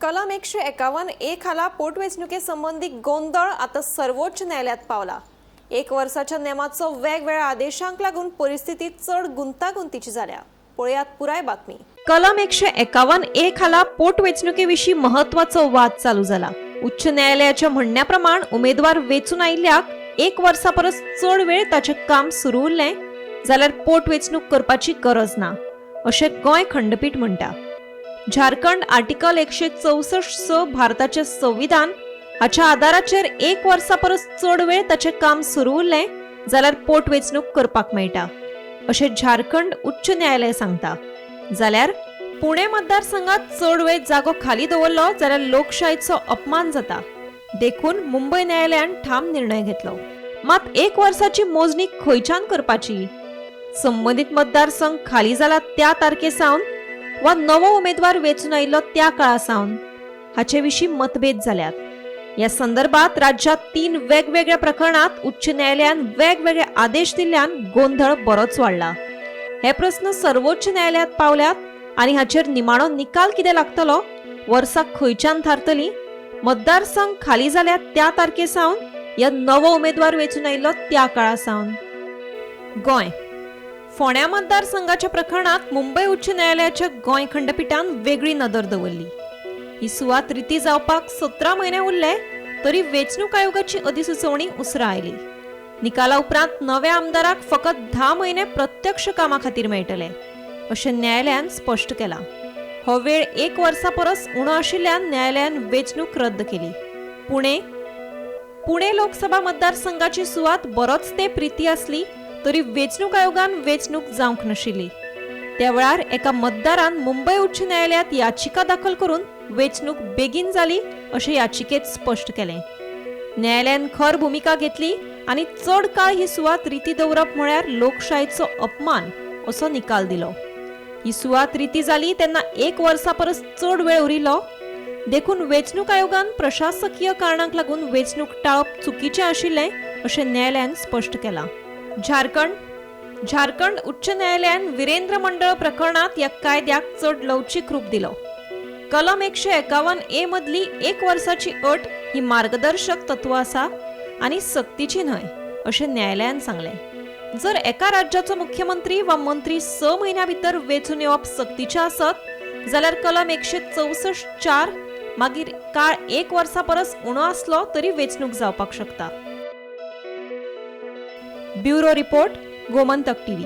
कलम 151 ए खाला पोटवेंचणुके संबंदी गोंदळ आता सर्वोच्च न्यायालयात पावला. एक वर्साच्या नेमाचो वेगवेगळ्या आदेशांक लागून परिस्थिती चड गुंतागुंतीची जाल्या. पळयात पुराय बातमी. कलम 151 ए खाला पोटवेंचणुके विशीं महत्वाचो वाद चालू जाला. उच्च न्यायालयाच्या म्हणण्या प्रमाण उमेदवार वेंचून आयिल्ल्याक एक वर्सा परस चड वेळ ताचें काम सुरू उरलें जाल्यार पोटवेंचणूक करपाची गरज ना, अशें गोंय खंडपीठ म्हणटा. झारखंड आर्टिकल 164(6) भारताचे संविधान हाच्या आदाराचेर एक वर्सा परस चड वेळ ताचें काम सुरू उरलें जाल्यार पोटवेंचणूक करपाक मेळटा, अशें झारखंड उच्च न्यायालय सांगता. जाल्यार पुणे मतदारसंघात चड वेळ जागो खाली दवरलो जाल्यार लोकशायेचो अपमान जाता, देखून मुंबय न्यायालयान ठाम निर्णय घेतलो. मात एक वर्साची मोजणी खंयच्यान करपाची? संबंदीत मतदारसंघ खाली जाला त्या तारखे सावन वा नवो उमेदवार वेंचून आयिल्लो त्या काळा सावन, हाचे विशीं मतभेद जाल्यात. ह्या संदर्भात राज्यात तीन वेगवेगळ्या प्रकरणात उच्च न्यायालयान वेगवेगळे आदेश दिल्ल्यान गोंधळ बरोच वाडला. हे प्रस्न सर्वोच्च न्यायालयात पावल्यात आनी हाचेर निमाणो निकाल कितें लागतलो? वर्सां खंयच्यान थारतली? मतदारसंघ खाली जाल्या त्या तारखे सावन या नवो उमेदवार वेंचून आयिल्लो त्या काळा सावन? गोंय फोंड्या मतदारसंघाच्या प्रकरणात मुंबय उच्च न्यायालयाच्या गोंय खंडपिठान वेगळी नदर दवरली. ही सुवात रिती जावपाक 17 म्हयने उरले तरी वेंचणूक आयोगाची अधिसुचोवणी उसरा आयली. निकाला उपरांत नव्या आमदाराक फकत 10 म्हयने प्रत्यक्ष कामा खातीर मेळटले, अशें न्यायालयान स्पश्ट केलां. हो वेळ एक वर्सा परस उणो आशिल्ल्यान न्यायालयान वेंचणूक रद्द केली. पुणे पुणे लोकसभा मतदारसंघाची सुवात बरोच तेंप रिती आसली तरी वेंचणूक आयोगान वेंचणूक जावंक नाशिल्ली. त्या वेळार एका मतदारान मुंबय उच्च न्यायालयात याचिका दाखल करून वेंचणूक बेगीन जाली अशें याचिकेत स्पश्ट केलें. न्यायालयान खर भुमिका घेतली आनी चड काळ ही सुवात रिती दवरप म्हळ्यार लोकशायेचो अपमान असो निकाल दिलो. ही सुवात रिती जाली तेन्ना एक वर्सा परस चड वेळ उरिल्लो, देखून वेंचणूक आयोगान प्रशासकीय कारणांक लागून वेंचणूक टाळप चुकीचें आशिल्लें, अशें न्यायालयान स्पश्ट केलां. झारखंड झारखंड उच्च न्यायालयान वीरेंद्र मंडळ प्रकरणात ह्या कायद्याक चड लवचीक रूप दिलो. कलम 151 ए मदली एक वर्साची अट ही मार्गदर्शक तत्व आसा आनी सक्तीची न्हय, अशें न्यायालयान सांगलें. जर एका राज्याचो मुख्यमंत्री वा मंत्री 6 म्हयन्या भितर वेंचून येवप सक्तीचें आसत जाल्यार कलम 164(4) मागीर काळ एक वर्सा परस उणो आसलो तरी वेंचणूक जावपाक शकता. Bureau report, Gomantak TV.